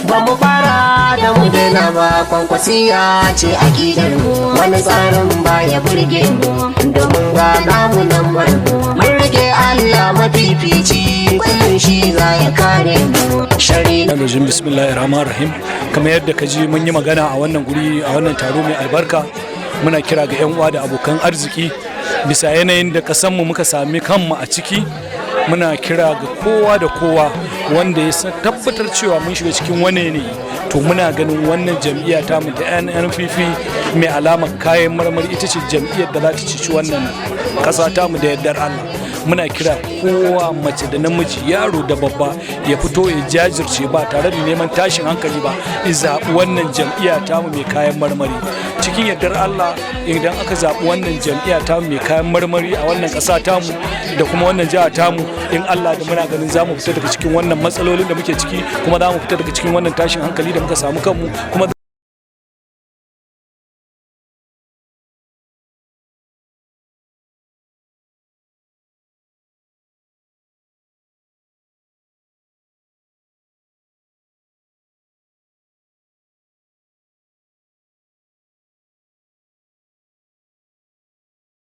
Ba mu fara da mu daina ba, Kwankwasiya ce akidar mu. Wani tsarin baya burge mu, domin ga namu nan marmu. Mun rike Allah mafifici, kullum shi za ya kare mu. Shari Rajim, bismillahir rahmanir rahim. Kamar yadda ka ji mun yi magana a wannan guri, a wannan taro mai albarka, muna kira ga 'yan uwa da abokan arziki bisa yanayin da kasanmu muka sami kanmu a ciki. Muna kira ga kowa da kowa wanda ya tabbatar cewa mun shiga cikin wani yanayi. To, muna ganin wannan jam'iyya ta mu ta NNPP mai alamar kayan marmari ita ce jam'iyyar da za ta cici wannan ƙasa ta mu da yardar Allah. Muna kira kowa, mace da namiji, yaro da babba, ya fito ya jajirce ba tare da neman tashin hankali ba, ya zaɓi wannan jam'iyya tamu mai kayan marmari. Cikin yardar Allah, idan aka zaɓi wannan jam'iyya tamu mai kayan marmari a wannan ƙasa tamu da kuma wannan jiha tamu, in Allah da muna ganin za mu fita daga cikin wannan matsalolin da muke ciki, kuma za mu fita daga cikin wannan tashin hankali da muka samu kanmu kuma.